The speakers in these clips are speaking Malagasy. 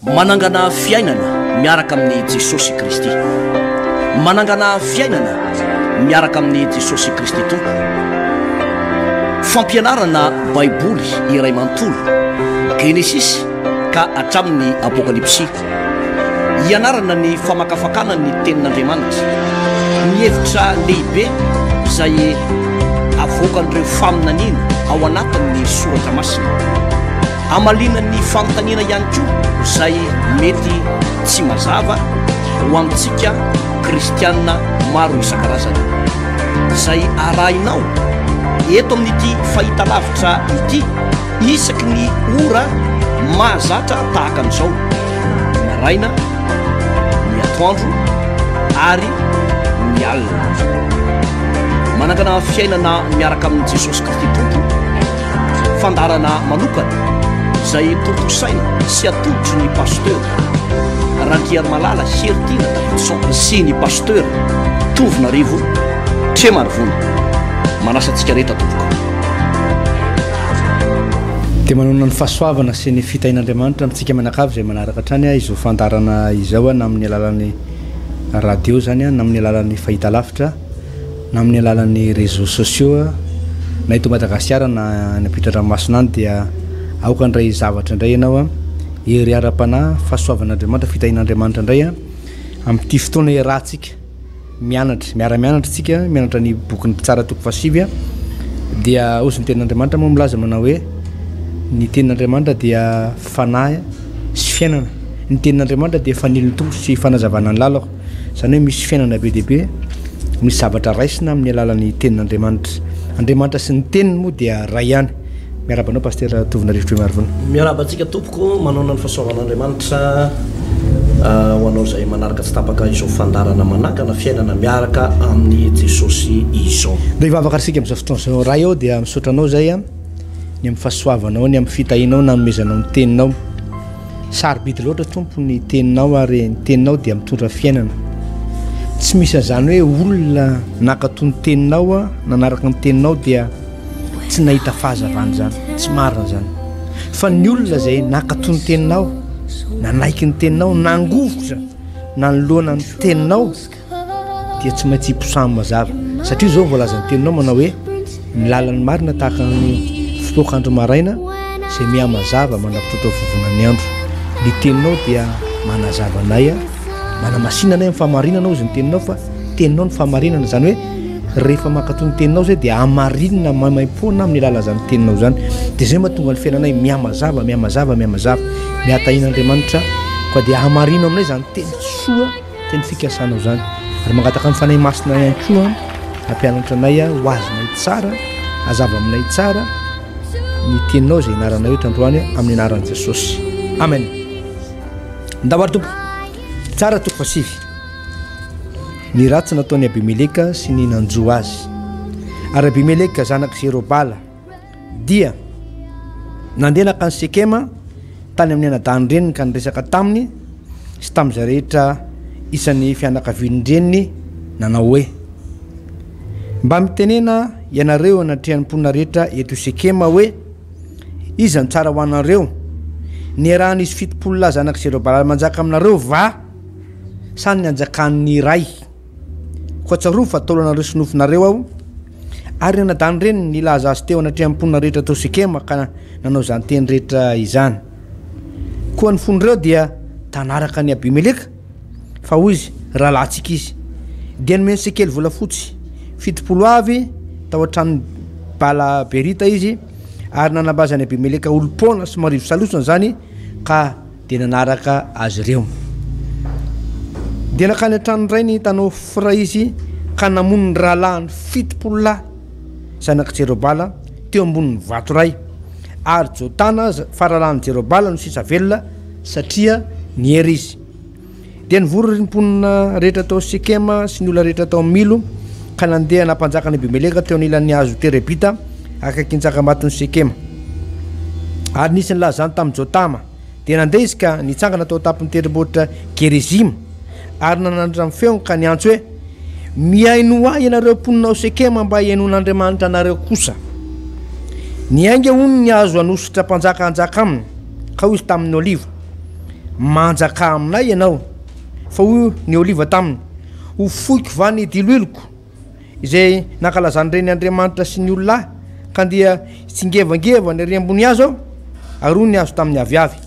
Manangana fiainana miaraka amin'i Jesosy Kristy. Manangana fiainana miaraka amin'i Jesosy Kristy Tompo. Fampianarana Baiboly iray manontolo, Genesisy ka hatramin'ny Apokalypsy. Hianarana ny famakafakana ny Tenin'Andriamanitra, ny hevitra lehibe izay avoakan'ireo faminaniana ao anatin'ny Soratra Masina. Hamaliana ny fanontaniana ihany koa izay mety tsy mazava ho antsika kristiana maro isan-karazany. Izay arahinao eto amin'ity fahitalavitra ity isaky ny ora mahazatra tahaka an'izao, ny maraina, ny atoandro ary ny alina. Manangana fiainana miaraka amin'i Jesosy Kristy Tompo. Fandaharana manokana izay tontosaina sy atolotry ny Pasteur Randriarimalala Heritiana Davidson sy ny Pasteur Tovonarivo Tremarivony. Manasa antsika rehetra tompoko. Dia manonona ny fahasoavana sy ny fitahian'Andriamanitra amintsika mianakavy izay manaraka hatrany izao fandaharana izao na amin'ny alalan'ny radio izany na amin'ny alalan'ny fahitalavitra. na amin'ny alalan'ny réseaux sociaux na eto Madagasikara na any ampitan-dranomasina any dia aoka handray zavatra indray ianao, hery ara-panahy, fahasoavan'Andriamanitra, fitahian'Andriamanitra indray amin'ity fotoana iarahantsika mianatra, miara-mianatra isika, mianatra ny bokin'ny Mpitsara toko fahasivy dia hozy ny tenin'Andriamanitra moa milaza manao hoe ny tenin'Andriamanitra dia fanahy sy fiainana, ny tenin'Andriamanitra dia fanilon'ny Tompo sy fanazavana ny lalako. Izany hoe misy fiainana be dia be, misy zavatra raisina amin'ny alalan'ny tenin'Andriamanitra. Andriamanitra sy ny teniny moa dia ray ihany. Miarahaba anao Pasitera Tovonarivo Triomarivony. Miarahaba antsika tompoko, manaona ny fahasoavan'Andriamanitra ho anao izay manaraka tsy tapaka izao fandaharana manangana fiainana miaraka amin'i Jesosy izao. Ndeha hivavaka isika amin'izao fotoana izao. Ray ô dia misaotra anao izay ny amin'ny fahasoavanao, ny amin'ny fitahianao nanomezanao ny teninao. Sarobidy loatra Tompo ny teninao ary ny teninao dia mitondra fiainana. Tsy misy an'izany hoe olona nankato ny teninao, nanaraka ny teninao dia tsy nahita fahazavana izany. Tsy marina izany. Fa ny olona izay nankato ny teninao, nanaiky ny teninao, nangovitra nanoloana ny teninao, dia tsy maintsy hiposahany mazava satria izao voalazan'ny teninao manao hoe ny lalan'ny marina tahaka ny fipoak'andro maraina izay mihamazava mandrapitoto vovonan'ny andro. Ny teninao dia manazava anay, manamasina anay amin'ny fahamarinana hozy ny teninao fa teninao ny fahamarinana, izany hoe rehefa mankatò ny teninao izay dia hamarinina maimaimpoana amin'ny alalan'izany teninao izany. Dia izay mahatonga ny fiainanay mihamazava, mihamazava, mihamazava. Mihatahian'Andriamanitra koa dia hamarino aminay izany teny soa Teny fikasanao izany. Ary mangataka amin'ny Fanahy Masina ihany koa hampianatra anay ho azonay tsara, hazava aminay tsara ny teninao izay ianaranay eto androany amin'ny anaran'i Jesosy. Amen. Ndao ary tompoko. Tsara toko fahasivy. Ny ratsy nataon'i Abimeleka sy ny nanjo azy. Ary Abimeleka zanak'i Jerobala Dia nandeha nankany Sekema tany amin'ny anadahin-dreniny ka niresaka taminy sy tamin'izay rehetra isan'ny fianakavian-dreniny, nanao hoe, Mba mitenena ianareo eo anatrehan'ny mponina rehetra eto Sekema hoe, Iza no tsara ho anareo, ny hiarahan'izy 70 lahy zanak'i Jerobala manjaka aminareo va, sa ny hanjakan'ny iray? Koa tsarovy fa taolanareo sy nofonareo aho. Ary ny anadahin-dreniny nilaza azy teo anatrehan'ny mponina rehetra tao Sekema ka nanao izany teny rehetra izany. Koa ny fon'ireo dia tanaraka an'i Abimeleka, fa hoy izy, Rahalahintsika izy. Dia nomeny sekely volafotsy 70 avy tao an-tranon'i Bala-berita izy, ary nanambazan'i Abimeleka olom-poana sy marivo salosana izany, ka dia nanaraka azy ireo. Dia nankany an-tranon-drainy tany Ofra izy ka namono ny rahalahiny 70 lahy, zanak'i Jerobala, teo ambonin'ny vato iray. Ary Jotana, faralahin'i Jerobala, no sisa velona, satria niery izy. Dia nivory ny mponina rehetra tao Sekema sy ny olona rehetra tao Milo, ka nandeha nampanjaka an'i Abimeleka teo anilan'ny hazo terebita akaikin'ny tsangambaton'i Sekema. Ary nisy nilaza izany tamin'i Jotama. Dia nandeha izy ka nitsangana tao an-tampon'ny tendrombohitra Gerizima, ary nanandratra ny feony ka niantso hoe, Mihainoa ahy ianareo mponina ao Sekema mba hihainoan'Andriamanitra anareo kosa. Niainga hono ny hazo hanosotra mpanjaka hanjaka aminy, ka hoy izy tamin'ny oliva. Manjakà aminay ianao. Fa hoy ny oliva taminy, Ho foiko va ny diloiloko, izay nankalazan'ireny andriamanitra sy ny olona ahy, ka ndeha hitsingevangevana ery ambony hazo aho? Ary hoy ny hazo tamin'ny aviavy,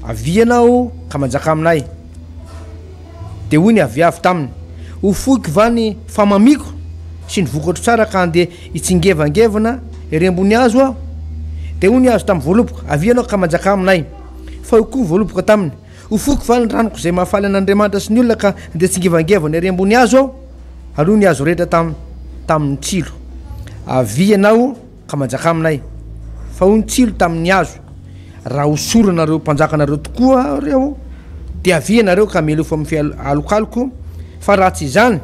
Avia ianao ka manjakà aminay. Dia hoy ny aviavy taminy, Ho foiko va ny famamiko sy ny vokatro tsara ka handeha hitsingevangevana ery ambony hazo aho? Dia hoy ny hazo tamin'ny voaloboka, Avia ianao ka manjakà aminay. Fa hoy koa ny voaloboka taminy, Ho foiko va ny ranoko izay mahafaly an'Andriamanitra sy ny olona ka handeha hitsingevangevana ery ambony hazo aho? Ary hoy ny hazo rehetra tamin'ny tsilo, Avia ianao ka manjakà aminay. Fa hoy ny tsilo tamin' ny hazo, Raha hosoranareo mpanjakanareo tokoa ary aho, dia avia ianareo ka mielofo amin' ny fialokaloko, fa raha tsy izany,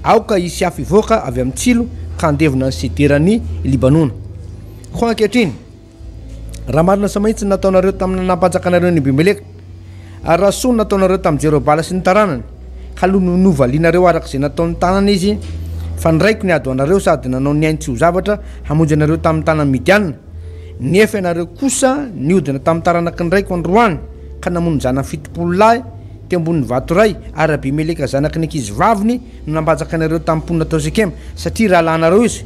aoka hisy afo hivoaka avy amin' ny tsilo ka handevona ny sederan' i Libanona. Koa ankehitriny, Raha marina sy mahitsy ny nataonareo tamin'ny nampanjakanareo an'i Abimeleka, ary raha soa ny nataonareo tamin'i Jerobala sy ny taranany, ka novalianareo araka izay nataon'ny tanana izy, fa ny raiko niady ho anareo sady nanao ny ainy tsy ho zavatra hamonjy anareo tamin'ny tanan'ny Midianina, nefa ianareo kosa niodina tamin'ny taranaky ny raiko androany ka namono ny zanany 70 lahy teo ambonin'ny vato iray, ary Abimeleka zanaky ny ankizivaviny no nampanjaka anareo tamin'ny mponina tao Sekema, satria rahalahinareo izy.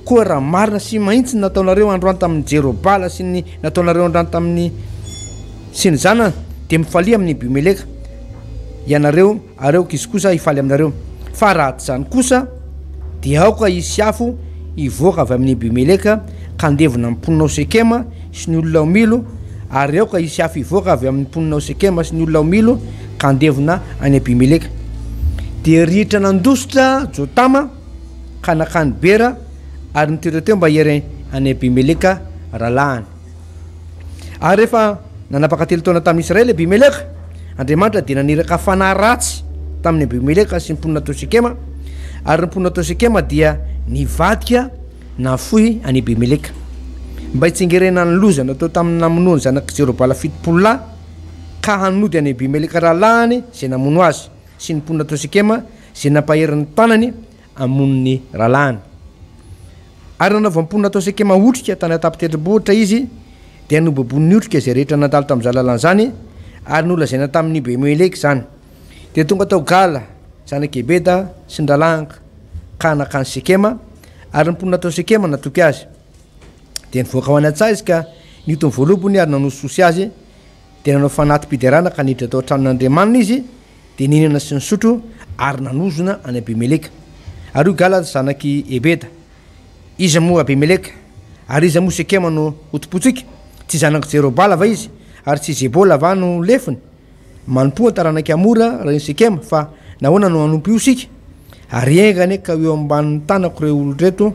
Koa raha marina sy mahitsy ny nataonareo androany tamin'i Jerobala sy ny nataonareo androany tamin'ny sy ny zanany, dia mifalia amin'i Abimeleka ianareo, ary aoka izy kosa hifaly aminareo. Fa raha tsy izany kosa, dia aoka hisy afo hivoaka avy amin'i Abimeleka ka handevona ny mponina ao Sekema sy ny olona ao Milo, ary aoka hisy afo hivoaka avy amin'ny mponina ao Sekema sy ny olona ao Milo ka handevona an'i Abimeleka. Dia ritra nandositra Jotama. ka nankany Bera ary nitoetra teo mba hiery an'i Abimeleka rahalahiny. Ary rehefa nanapaka telo taona tamin'i Israely Abimeleka, Andriamanitra dia naniraka fanahy ratsy tamin'i Abimeleka sy ny mponina tao Sekema, ary ny mponina tao Sekema dia nivadika nahafoy an'i Abimeleka. Mba hitsingerena ny loza natao tamin'ny namonoan'ny zanak'i Jerobala 70 lahy, ka hanody an'i Abimeleka rahalahiny izay namono azy, sy ny mponina tao Sekema, izay nampahery ny tanany hamono ny rahalahiny. Ary nanaovan'ny mponina tao Sekema otrika tany an-tampon-tendrombohitra izy, dia nobaboin'ny otrika izay rehetra nandalo tamin'izany lalana izany, ary nolazaina tamin'i Abimeleka izany. Dia tonga tao Gala, zanak'i Ebeda sy ny rahalahiny, ka nankany Sekema, ary ny mponina tao Sekema natoky azy. Dia nivoaka ho any an-tsaha izy ka nioty ny voalobony ary nanosihosy azy, dia nanao fanati-piderana ka niditra tao an-tranon'Andriamaniny izy, Dia nihinana sy nisotro ary nanozona an'i Abimeleka. Ary hoy Gala zanak'i Ebeda, Iza moa Abimeleka? Ary iza moa Sekema no hotompointsika? Tsy zanak'i Jerobala va izy? Ary tsy Zebola va no lefiny? Manompoa ny taranak'i Hamora rain'i Sekema, fa nahoana no hanompo io isika? Ary enga anie ka ho eo ambanin'ny tanako ireo olona ireto,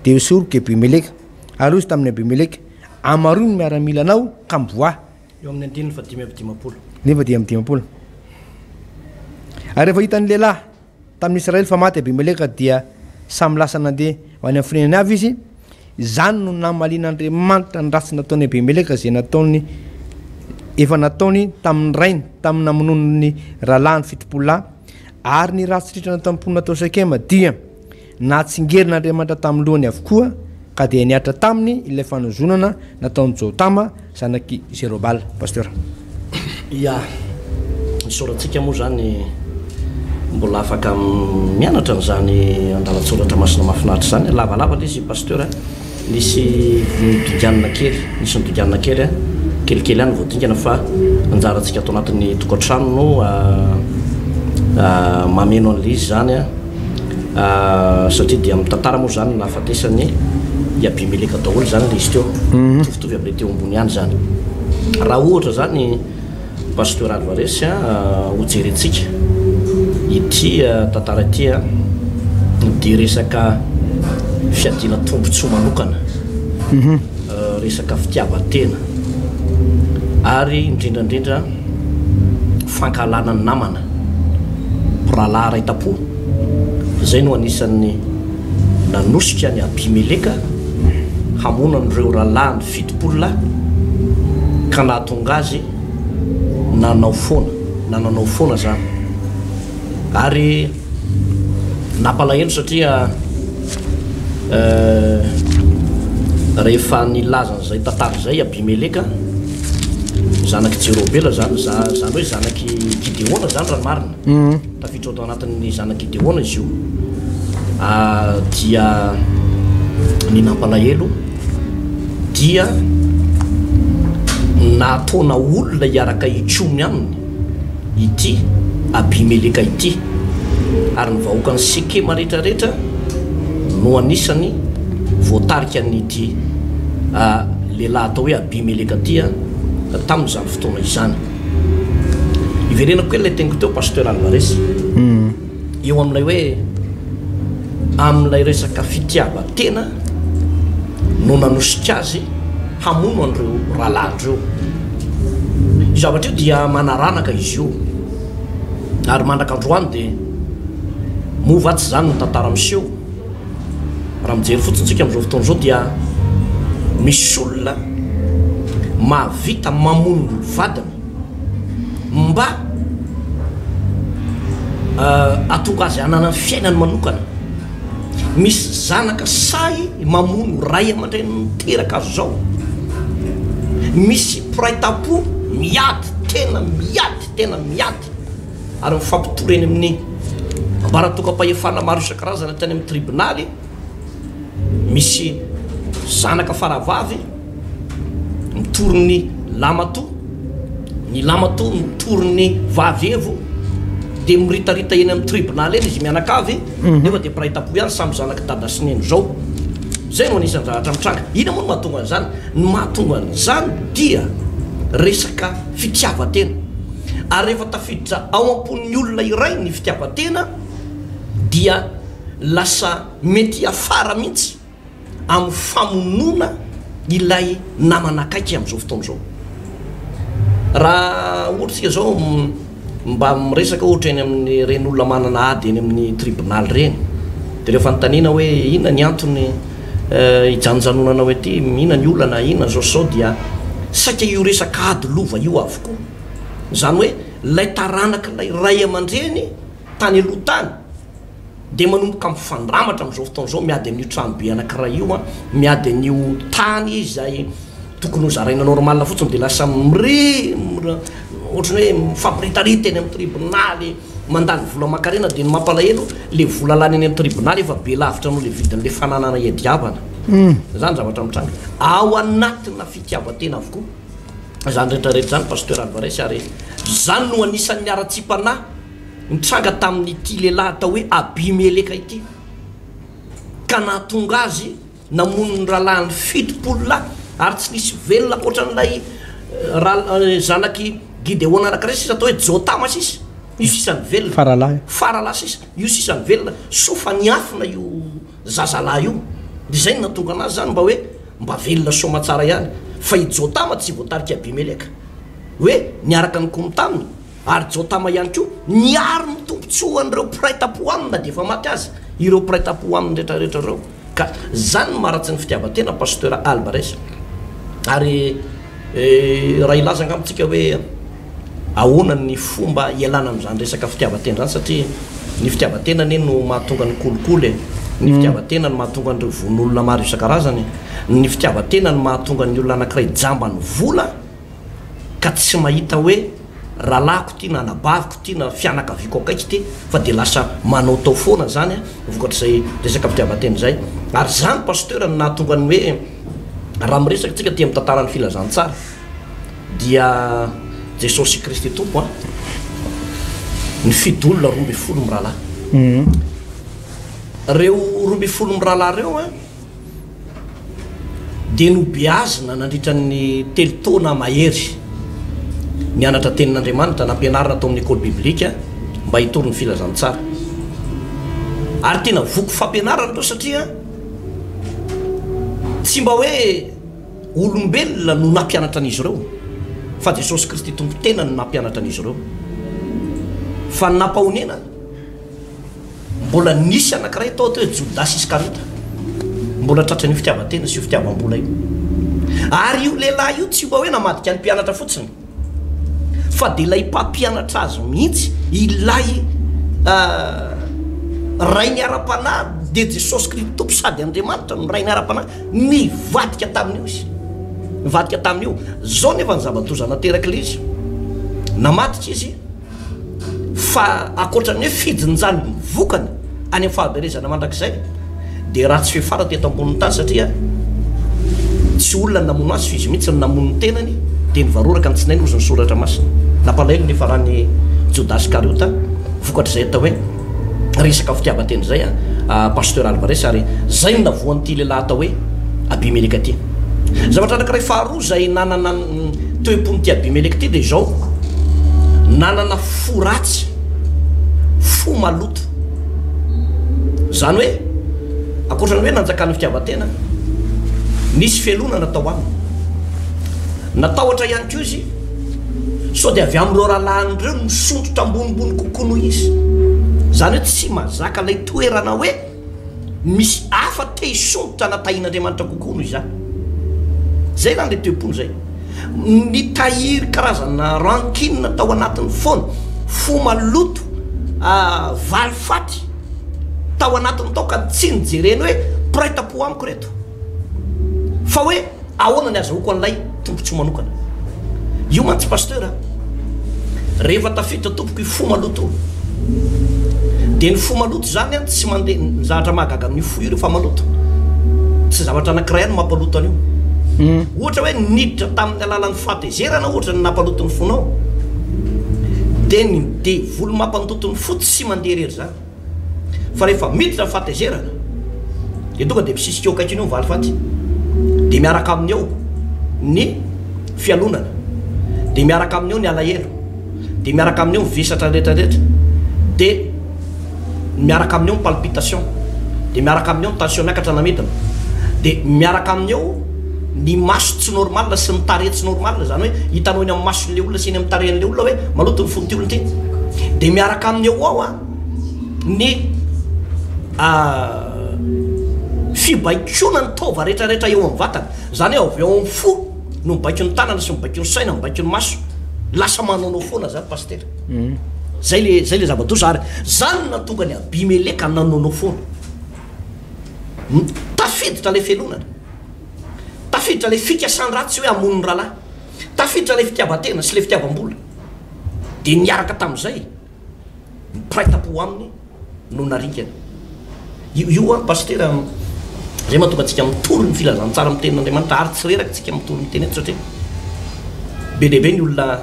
dia hoesoriko i Abimeleka. Ary hoy izy tamin'i Abimeleka, Amaroy ny miaramilanao ka mivoaha. Eo amin'ny andininy faha-55. Andininy faha-55. Ary rehefa hitan'ny lehilahy tamin'ny Israely fa maty Abimeleka dia samy lasa nandeha ho any amin'ny fonenany avy izy. Izany no namalian'Andriamanitra ny ratsy nataon'i Abimeleka izay nataony efa nataony tamin'ny rainy tamin'ny namonoany ny rahalahiny 70 lahy ary ny ratsy rehetra nataon'ny mponina tao Sekema dia Natsingerin'Andriamanitra tamin'ny lohany avokoa, ka dia nihatra taminy ilay fanozonana nataon'i Jotama, zanak'i Jerobala. Pasteur. Ya, isaora antsika moa izany mbola afaka mianatra an'izany andalan-tsoratra masina mahafinaritra izany. Lavalava ilay izy Pasteur a. Nisy nodinganina kely, nisy nodinganina kely a, kelikely ihany vao dingana fa anjarantsika ato anatin'ny tokantrano no mameno an'ilay izy izany a. Satria dia amin'ny tantara moa izany nahafatesan'i i Abimeleka daholo izany ilay izy teo. Mitovitovy amin'ilay teo ambony ihany izany. Raha ohatra izany Pasteur Alvarez hojerentsika ity tantara ity dia resaka fiadiana tombontsoa manokana, resaka fitiavan-tena ary indrindra indrindra fankahalana ny namana, mpirahalahy iray tam-po, izay no anisan'ny nanosika an'i Abimeleka hamono an'ireo rahalahiny 70 lahy ka nahatonga azy nanao foana, na nanao foana izany. Ary nampalahelo satria rehefa nilaza an'izay tantara izay Abimeleka. Zanak'i Jerobela izany, izany hoe zanak'i Gideona izany raha ny marina. Tafiditra ao anatin'ny zanak'i Gideona izy io. Dia ny nampalahelo dia nataona olona hiaraka hikomy aminy ity Abimeleka ity, ary ny vahoakan'i Sekema rehetrarehetra no anisany voatarika an'ity lehilahy atao hoe Abimeleka ity tamin'izany fotoana izany. Iverenako kely ilay teniko teo Pasteur Alvarez, eo amin'ilay hoe amin'ilay resaka fitiavan-tena no nanosika azy hamono an'ireo rahalahiny ireo. Io zavatra io dia manaranaka izy io, ary mandraka androany dia moa va tsy izany ny tantara miseho? Raha mijery fotsiny isika amin'izao fotoana izao dia misy olona mahavita mamono ny vadiny mba hahatonga azy hanana ny fiainany manokana. Misy zanaka sahy mamono ray aman-dreny niteraka azy izao. Misy mpiray tampo miady, tena miady, tena miady ary mifampitory eny amin'ny ambaratongam-pahefana maro isan-karazany hatrany amin'ny tribonaly. Misy zanaka faravavy mitory ny lamatoa, ny lamatoa mitory ny vavy evo, dia miritarita eny amin'ny tribonaly eny izy mianakavy, nefa dia mpiray tampo ihany, samy zanak'i dada sy neny izao. Izay no anisan'ny zavatra mitranga. Inona moa no mahatonga an'izany? Ny mahatonga an'izany dia resaka fitiavan-tena. Ary rehefa tafiditra ao am-pon'ny olona iray ny fitiavan-tena dia lasa mety hiafara mihitsy amin'ny famonoana ilay namana akaiky amin'izao fotoana izao. Raha ohatra isika izao mba miresaka ohatra eny amin'ireny olona manana ady eny amin'ny tribonaly ireny, dia rehefa anontaniana hoe inona ny antony hijanonjanonanao ety, inona ny olana, inona izao sy izao dia saika io resaka ady lova io avokoa. Izany hoe ilay taranak'ilay ray aman-dreny tany aloha tany, dia manomboka mifandramatra amin'izao fotoana izao, miady an'io tranobe anankiray io an, miady an'io tany izay tokony ho zaraina normal fotsiny dia lasa mire ohatran'ny hoe mifampiritarita eny amin'ny tribonaly, mandany vola aman-karena, dia ny mampalahelo le vola lany eny amin'ny tribonaly efa be lavitra noho le vidin'le fananana iadiavana. Izany zavatra mitranga ao anatina fitiavan-tena avokoa izany rehetra rehetra izany Pasteur Alvarez, ary izany no anisan'ny haratsiam-panahy nitranga tamin'ity lehilahy atao hoe Abimeleka ity, ka nahatonga azy namono ny rahalahiny 70 lahy, ary tsy nisy velona ankoatra an'ilay zanak'i Gideona anankiray sisa atao hoe Jotama sisa, io sisa ny velona. Faralahy. Faralahy sisa, io sisa ny velona, soa fa niafina io zazalahy io, dia izay no nahatonga anazy izany mba hoe mba velona soamatsara ihany, fa i Jotama tsy voatarik'i Abimeleka, hoe niaraka nikomy taminy. Ary Jotama ihany koa niaro ny tombontsoan'ireo mpiray tampo aminy na dia efa maty aza ireo mpiray tampo aminy rehetrarehetra ireo. Ka izany no maharatsy ny fitiavan-tena Pasteur Alvarez. Ary raha hilaza angamba tsika hoe ahoana ny fomba hialana amin'izany resaka fitiavan-tena izany satria ny fitiavan-tena anie no mahatonga ny kolikoly e. Ny fitiavan-tena no mahatonga an'ireo vono olona maro isan-karazany. Ny fitiavan-tena no mahatonga ny olona anankiray jamban'ny vola. ka tsy mahita hoe rahalahiko ity na anabaviko ity na fianakaviako akaiky ity fa dia lasa manaotao foana zany vokatr'izay resaka fitiavan-tena izay. Ary izany Pasteur no nahatonga ny hoe raha miresaka tsika aty amin'ny tantaran'ny filazantsara dia Jesosy Kristy Tompo an nifidy olona 12 mirahalahy. Ireo 12 mirahalahy ireo an dia nobeazina nandritra ny telo taona mahery nianatra Tenin'Andriamanitra, nampianarina tao amin'ny école biblique mba hitory ny filazantsara. Ary tena voky fampianarana ireo satria tsy mba hoe olombelona no nampianatra an'izy ireo fa Jesosy Kristy Tompo tenany no nampianatra an'izy ireo. Fa ny nampahonena Mbola nisy anankiray tao atao hoe Jodasy Iskariota, mbola tratran'io fitiavan-tena sy io fitiavam-bola io. Ary io lehilahy io tsy mba hoe namadika ny mpianatra fotsiny, fa dia ilay mpampianatra azy mihitsy, ilay rainy ara-panahy, dia Jesosy Kristy Tompo sady Andriamanitra no rainy ara-panahy, nivadika tamin'io izy. Nivadika tamin'io. Zao nefa ny zava-doza naterak'ilay izy. Namadika izy fa ankoatra ny hoe fijinjany ny vokany any amin'ny fahaverezana mandrakizay dia ratsy fiafara teto ambonin'ny tany satria tsy olona no namono azy fa izy mihitsy no namono ny tenany dia nivaroraka ny tsinainy hozy ny soratra masina. Nampalahelo ny niafaran'i Jodasy Kariota vokatr'izay atao hoe resaka fitiavan-tena izay a Pasteur Alvarez ary izay no navoan'ity lehilahy atao hoe Abimeleka ity. Zavatra anankiray faharoa izay nanana ny toe-pon'ity Abimeleka ity dia izao, nanana fo ratsy, fo maloto. Izany hoe ankoatra ny hoe nanjakan'ny fitiavan-tena, nisy fialonana tao aminy. Natahotra ihany koa izy sao dia avy amin'ireo rahalahiny ireo no misondrotra ambonimbony kokoa noho izy. Izany hoe tsy mahazaka ilay toerana hoe misy hafa te hisondrotra na tahin'Andriamanitra kokoa noho izany. Izay izany ilay toe-pony izay. Nitahiry karazana rancune tao anatiny foana, fo maloto, valifaty tao anatiny tao ka tsy nijereny hoe mpiray tampo amiko ireto fa hoe Ahoana ny azahoako an'ilay tombontsoa manokana? Io mantsy Pasteur a! Rehefa tafiditra tompoko io fo maloto io, dia ny fo maloto izany an, tsy mandeha, ny zavatra mahagaga amin'io fo io rehefa maloto, tsy zavatra anankiray ihany no mampaloto an'io. Ohatra hoe niditra tamin'ny alalan'ny fahatezerana ohatra ny nampaloto ny fonao, dia ny devoly mampandoto ny fo tsy mandeha irery izany. Fa rehefa miditra ny fahatezerana dia tonga dia misisika eo akaikiny eo ny valifaty, dia miaraka aminy eo ny fialonana, dia miaraka aminy eo ny alahelo, dia miaraka aminy eo ny vesatra rehetra rehetra, dia miaraka aminy eo ny palpitation, dia miaraka aminy eo ny tension miakatra na midina, dia miaraka aminy eo ny maso tsy normal sy ny tarehy tsy normal, izany hoe hitanao eny amin'ny mason'ilay olona sy eny amin'ny tarehin'ilay olona hoe maloto ny fon'ity olona ity, dia miaraka aminy eo ao an. ny fibaikoana ny taova rehetrarehetra eo amin'ny vatana, izany hoe avy ao amin'ny fo no mibaiko ny tanana sy mibaiko ny saina, mibaiko ny maso, lasa manaonao foana zany pasitera, zay le zay le zava-doza ary zany no nahatonga an'i Abimeleka nanaonao foana, tafiditra ilay fialonana, tafiditra ilay fikasan-dratsy hoe hamono ny rahalahy, tafiditra ilay fitiavan-tena sy ilay fitiavam-bola, dia niaraka tamin'izay. Ny mpiray tampo aminy no naringany. Io io an Pasitera zay mahatonga antsika mitory ny filazantsara amin'ny tenin'Andriamanitra ary tsy reraka tsika mitory ny teny eto satria be dia be ny olona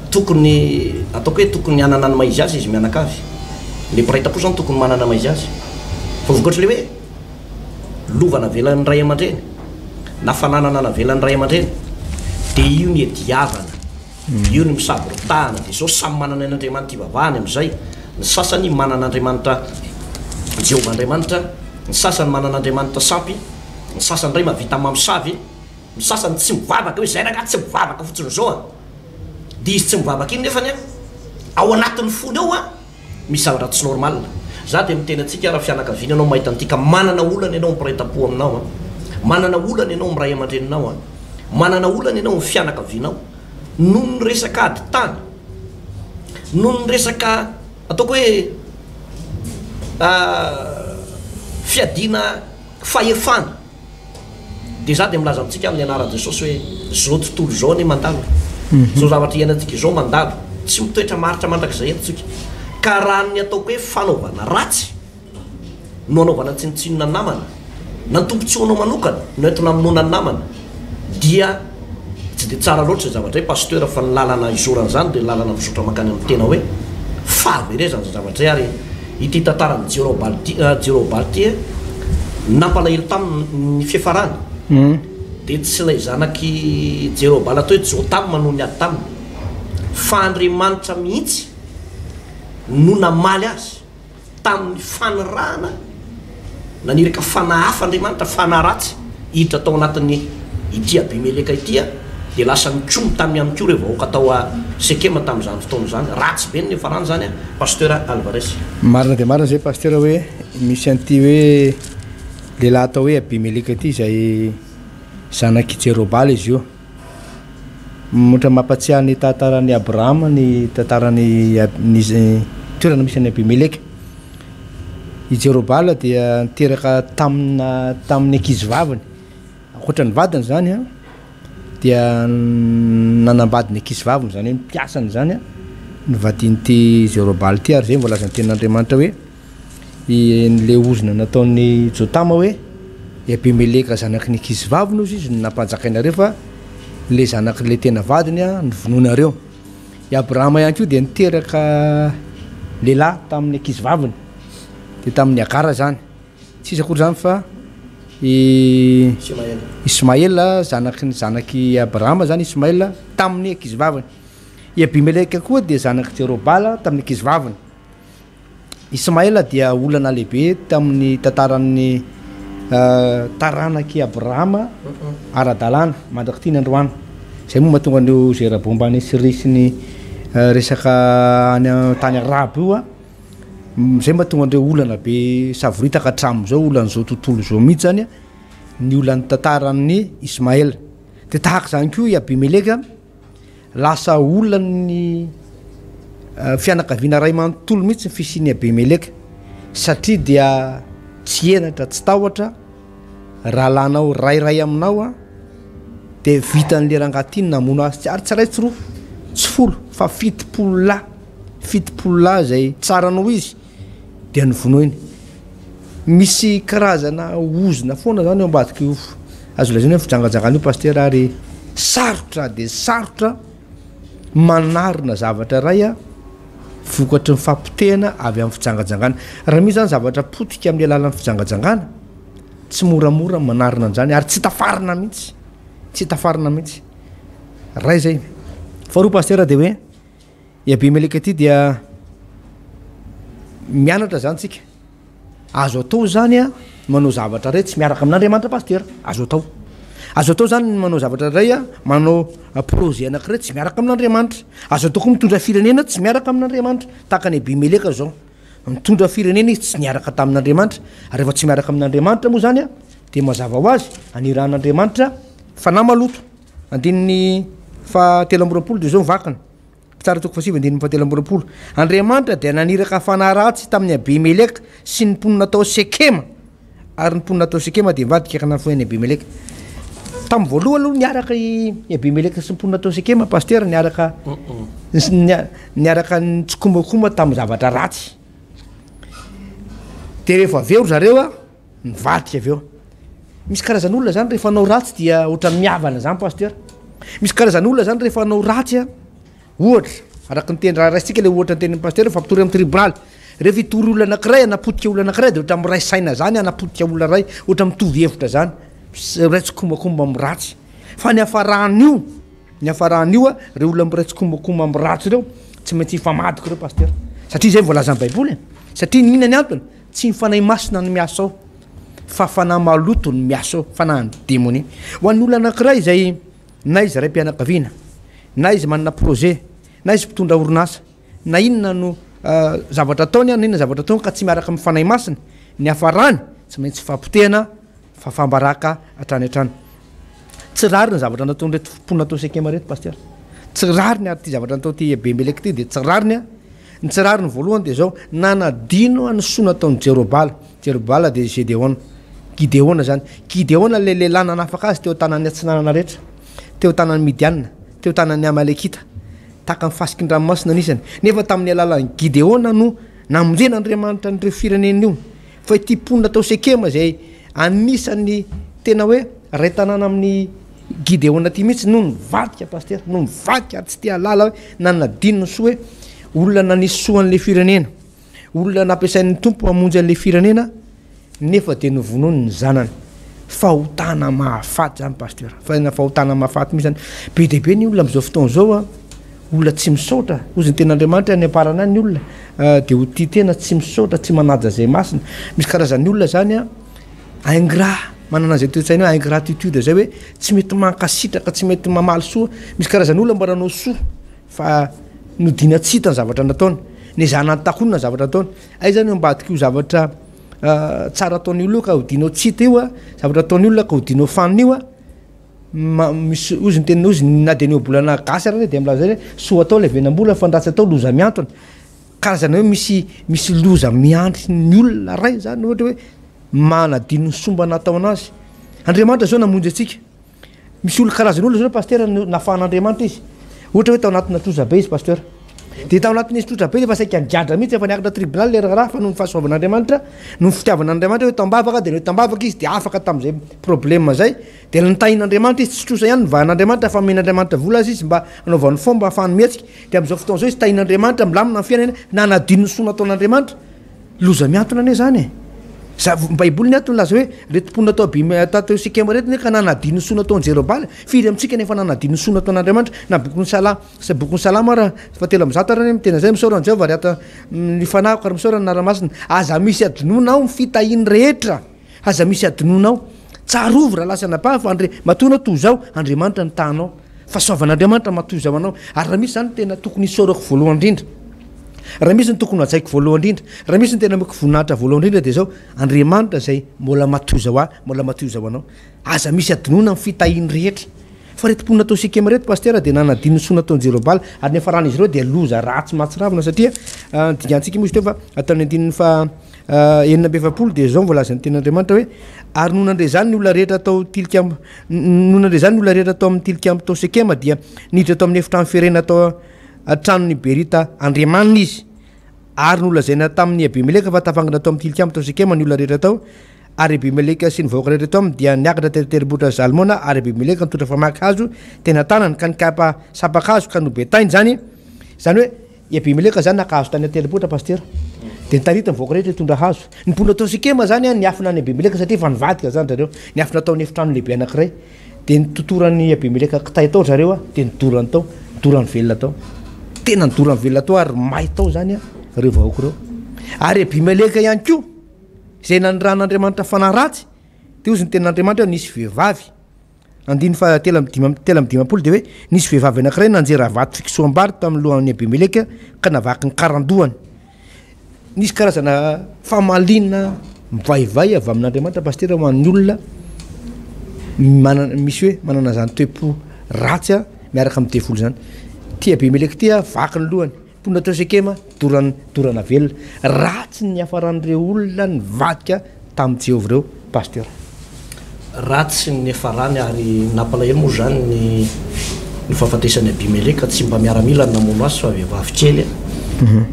tokony ataoko hoe tokony hanana ny maha izy azy izy mianakavy. Le mpiray tampo zany tokony manana maha izy azy. Fa vokatry le hoe lova navelan'ny ray aman-dreny na fananana navelan'ny ray aman-dreny dia io ny iadiavana. Io ny misaboritahana dia zao samy manana ny Andriamanitra ivavahany amin'izay, ny sasany manana Andriamanitra Jehovah Andriamanitra, ny sasany manana Andriamanitra sampy, ny sasany indray mahavita mamosavy, ny sasany tsy mivavaka hoe zay rangahy tsy mivavaka fotsiny zao an! dia izy tsy mivavaka iny nefany an ao anatin'ny fony ao an misy zavatra tsy normal. Za dia miteny antsika raha fianakaviana ianao mahita an'ity ka manana olana ianao amin'ny mpiray tampo aminao an, manana olana ianao amin'ny ray aman-dreninao an, manana olana ianao amin'ny fianakavianao noho ny resaka ady tany, noho ny resaka ataoko hoe fiadiana fahefana. Dia izaho dia milaza amintsika amin'ny anaran'i Jesosy hoe izao tontolo izao anie mandalo e. Izao zavatra iainantsika izao mandalo. Tsy mitoetra maharitra mandrakizay eto isika. Ka raha ny ataoko hoe fanaovana ratsy no anaovana tsinontsinona ny namana, na ny tombontsoanao manokana no entina hamonoana ny namana, dia tsy dia tsara loatra izay zavatra izay Pasteur fa ny lalana izorana izany dia ny lalana mizotra mankany amin'ny tena hoe fahaverezana izay zavatra izay ary Ity tantaran'i Jerobal ity, Jerobal ity nampalahelo taminy ny fiafarany, dia tsy ilay zanak'i Jerobal atao hoe Jotama no niady taminy, fa Andriamanitra mihitsy no namaly azy tamin'ny fanirahana. Naniraka fanahy hafa Andriamanitra, fanahy ratsy, hiditra tao anatin'ny ity Abimeleka ity, dia lasa nikomy taminy ihany koa ireo vahoaka tao Sekema tamin'izany fotoana izany. Ratsy be ny niafarany izany, Pasteur Alvarez. Marina dia marina izay Pasteur hoe misy an'ity hoe lehilahy atao hoe Abimeleka ity izay zanak'i Jerobala izy io. Ohatra mampatsiahy ny tantaran'i Abrahama ny tantaran'i ny toerana misy an'i Abimeleka. I Jerobala dia niteraka tamina tamin'ny ankizivaviny, ankoatra ny vadiny izany an. dia nanambady ny ankizivaviny, izany hoe ny mpiasany izany, novadian'ity Jerobala ity, ary izay no voalazan'ny tenin'Andriamanitra hoe ilay ozona nataon'i Jotama hoe i Abimeleka zanaky ny ankizivaviny hozy izy no nampanjakainareo fa ilay zanak'ilay tena vadiny novonoinareo. I Abrahama ihany koa dia niteraka lehilahy tamin'ny ankizivaviny, dia tamin'i Hagara izany. Tsy iza akory izany fa i Ismaela, zanaky ny zanak'i Abrahama izany Ismaela tamin'ny ankizivaviny. I Abimeleka koa dia zanak'i Jerobala tamin'ny ankizivaviny. Ismaela dia olana lehibe tamin'ny tantaran'ny taranak'i Abrahama ara-dalàna mandrak'ity ny androany. Izay moa mahatonga an'io zera-bomba any Syria sy ny resaka any tany arabo io a. Izay mahatonga an'ireo olana be savoritaka hatramin'izao, olan'izao tontolo izao mihitsy zany ny olan'ny tantaran'i Ismaela. Dia tahaka izany koa i Abimeleka. Lasa olan'ny fianakaviana iray manontolo mihitsy ny fisian'i Abimeleka, satria dia tsy henatra tsy tahotra, rahalahinao iray ray aminao an, dia vitan'ilay rangahy ity ny namono azy, ary tsy iray tsy roa, tsy folo fa 70 lahy, 70 lahy izay tsara noho izy dia novonoiny. Misy karazana ozona foana zany eo ambadik'io azo lazaina hoe fijangajangana io pasitera ary sarotra dia sarotra manarina zavatra iray a vokatry ny fapotehana avy amin'ny fijangajangana. Raha misy zany zavatra potika amin'ny alalan'ny fijangajangana, tsy moramora ny manarina an'izany ary tsy tafarina mihitsy, tsy tafarina mihitsy. Ray zay. Faharoa pasitera dia hoe I Abimeleka ity dia mianatra zany tsika. Azo atao zany a manao zavatra iray tsy miaraka amin'Andriamanitra pasitera. Azo atao. Azo atao zany ny manao zavatra iray a, manao projet anankiray tsy miaraka amin'Andriamanitra. Azo atao koa mitondra firenena tsy miaraka amin'Andriamanitra. Tahaka an'i Abimeleka zao. Nitondra firenena izy tsy niaraka tamin'Andriamanitra. Ary rehefa tsy miaraka amin'Andriamanitra moa zany a, dia mazava ho azy anirahan'Andriamanitra fanahy maloto. Andininy faha 23 dia izao ny vakiny. Mpitsara toko fahasivy andininy faha 23. Andriamanitra dia naniraka fanahy ratsy tamin'i Abimeleka sy ny mponina tao Sekema. Ary ny mponina tao Sekema dia nivadika ka nafoy an'i Abimeleka. Tamin'ny voalohany aloha niaraka i Abimeleka sy ny mponina tao Sekema, pasitera, niaraka niaraka nitsikombakomba tamin'ny zavatra ratsy. Dia rehefa avy eo ry zareo a, Mivadika avy eo. Misy karazan'olona zany rehefa hanao ratsy dia ohatran'ny mihavana zany pasteur. Misy karazan'olona zany rehefa hanao ratsy a, ohatra, araka ny teny raha raisintsika le ohatra ny tenin'ny pasteur mifampitory amin'ny tribonaly. Rehefa hitory olona anankiray, hanapotika olona anankiray dia ohatran'ny miray saina zany hanapotika olona iray, ohatra mitovy hevitra zany, miray tsikombakomba amin'ny ratsy. Fa ny hafaran'io, ny hafaran'io a, reo olona miray tsikombakomba amin'ny ratsy reo, tsy maintsy hifamadika reo pasteur. Satria zay voalazan'ny baiboly e. Satria inona ny antony? Tsy ny Fanahy Masina no miasa ao, fa fanahy maloto no miasa ao, fanahin'ny demonia. Ho an'ny olona anankiray izay na izy raim-pianakaviana, na izy manana projet, na izy mpitondra orinasa, na inona no zavatra ataony, na inona zavatra ataony ka tsy miaraka amin'ny Fanahy Masina, ny hafarany tsy maintsy fahapotehana, fahafaham-baraka hatrany hatrany. Tsy rariny ny zavatra nataon'ireto mponina tao Sekema ireto, Pasteur. Tsy rariny ary ity zavatra natao ity Abimeleka ity dia tsy rariny. Ny tsy rariny voalohany dia izao, nanadino ny soa nataon'i Jerobala. Jerobala dia Gedeona. Gideona izany. Gideona ilay lehilahy nanafaka azy teo an-tanan'ny atsinanana rehetra, teo an-tanan'ny Midianina, teo an-tanan'ny Amalekita, tahaka ny fasiky ny ranomasina ny isany. Nefa tamin'ny alalan'i Gideona no namonjen'Andriamanitra an'ireo firenena io. Fa ity mponina tao Sekema izay anisan'ny tena hoe ray tanàna amin'i Gideona ity mihitsy no nivadika pasitera, no nivadika ary tsy te hahalala hoe nanadino ny soa hoe olona nanisy soa an'ilay firenena, olona nampiasain'ny Tompo hamonjy an'ilay firenena nefa dia novonoiny ny zanany. Fahotana mahafaty izany pasitera, fa fahotana mahafaty mihitsy izany. Be dia be ny olona amin'izao fotoana izao a. Olona tsy misaotra, hozy ny tenin'Andriamanitra any am-parany any ny olona dia ho tia tena, tsy misaotra, tsy manaja izay masina. Misy karazan'ny olona zany a, ingrat, manana an'izay toe-tsaina hoe ingratitude zay hoe tsy mety mankasitraka, tsy mety mamaly soa. Misy karazan'ny olona mba nanao soa fa nodiana tsy hita ny zavatra nataony, nezahana nitakonina ny zavatra nataony. Aiza ny ambadik'io zavatra tsara ataon'ny olona io ka hodianao tsy hita io a, zavatra ataon'ny olona ka hodianao fanina io a. Misy ozy ny teniny ozy na dia ny ohabolana gasy ary dia milaza hoe soa atao levenam-bola fa ny ratsy atao loza miantona. Karazana hoe misy misy loza miandry ny olona ray zany ohatra hoe manadino ny soa mba natao anazy. Andriamanitra zao namonjy antsika. Misy olona karazan'olona zao pasitera nafahan'Andriamanitra izy. Ohatra hoe tao anatina trosa be izy pasteur. Dia tao anatin'izy trosa be efa saika nigadra mihitsy, efa niakatra tribunal le raharaha fa noho ny fahasoavan'Andriamanitra, noho ny fitiavan'Andriamanitra hoe tambavaka dia noho tambavaka izy dia afaka tamin'izay problème zay. Dia nitahin'Andriamanitra izy, tsy trosa ihany novahan'Andriamanitra fa nomen'Andriamanitra vola aza izy mba hanaovany fomba ahafahany mihetsika. Dia amin'izao fotoana izao izy tahin'Andriamanitra, milamina ny fiainany, nanadino ny soa nataon'Andriamanitra. Loza mihantona anie izany e! Za, ny Baiboly ny ato milaza hoe reto mponina tao Abim, tato Sekema reto anie ka nanadino ny soa nataon'i Jerobala. Firy amintsika no efa nanadino ny soa nataon'Andriamanitra? Na bokin'ny Sala, sy bokin'ny Salamo ara, fahatelo ambizato ara anie miteny an'izay, misaora an'i Jehovah ry ato ny fanahiko ary misaora ny anara-masina. Aza misy adinoina ao ny fitahiany rehetra. Aza misy adinoina ao. Tsarovy rahalahy sy anabavy fa Andre, matoa ianao toy izao, Andriamanitra nitaha anao. Fahasoavan'Andriamanitra matoa izao anao. Ary raha misy izany ny tena tokony hisaorako voalohany indrindra, raha misy ny tokony hajaiko voalohany indrindra, raha misy ny tena omeko voninahitra voalohany indrindra dia izao, Andriamanitra izay mbola matoa izao ahy, mbola matoa izao anao. Aza misy adinoina ny fitahiany rehetra. Fa ireto mponina tao Sekema ireto Pasitera dia nanadino ny soa nataon'i Jerobala, ary ny niafaran'izy ireo dia loza ratsy mahatsiravina satria dingantsika moa izy teo fa ataon'ny andininy faha 46 dia izao no voalazan'ny tenin'Andriamanitra hoe ary nony nandre izany ny olona rehetra tao tilikambo nony nandre izany ny olona rehetra tao amin'ny tilikambo tao Sekema dia niditra tao amin'ny efitrano fierena tao an-tranon'i Berita andriamaniny izy ary nolazaina tamin'i Abimeleka fa tafangona tao amin'ny tilikambo tao Sekema ny olona rehetra tao ary Abimeleka sy ny vahoaka rehetra tao aminy dia niakatra teny an-tendrombohitra Zalmona ary Abimeleka nitondra famaky hazo teny an-tanany ka nikapa sampan-kazo ka nobetainy izany izany hoe I Abimeleka zany naka hazo tany an-tendrombohitra Pasitera. Dia nitarity ny vahoaka rehetra hitondra hazo. Ny mponina tao Sekema zany an, niafina an'i Abimeleka satria efa nivadika zany zareo. Niafina tao amin'ny efitrano lehibe anankiray. Dia nototoran'i Abimeleka kitay tao zareo an, dia nodorany tao. Nodorany velona tao. Tena nodorany velona tao ary may tao zany an, ireo vahoaka ireo. Ary Abimeleka ihany koa, izay naniran'Andriamanitra fanahy ratsy, dia hozy ny tenin'Andriamanitra hoe nisy vehivavy. Andininy faha 53 dia hoe, Nisy vehivavy anankiray nanjera vato fikosoham-bary tamin'ny lohan'i Abimeleka ka navaky ny karandohany. Nisy karazana famaliana mivaivay avy amin'Andriamanitra Pasitera ho an'ny olona manana misy hoe manana izany toe-po ratsy miaraka amin'ny devoly izany. Ity Abimeleka ity vaky ny lohany. Mponina tao Sekema, doran, dorana velona. Ratsy ny niafaran'ireo olona nivadika tamin'i Jehovah ireo, Pasteur. Ratsy ny niafarany ary nampalahelo moa izany ny ny fahafatesan'i Abimeleka, tsy mba miaramila no namono azy fa vehivavy kely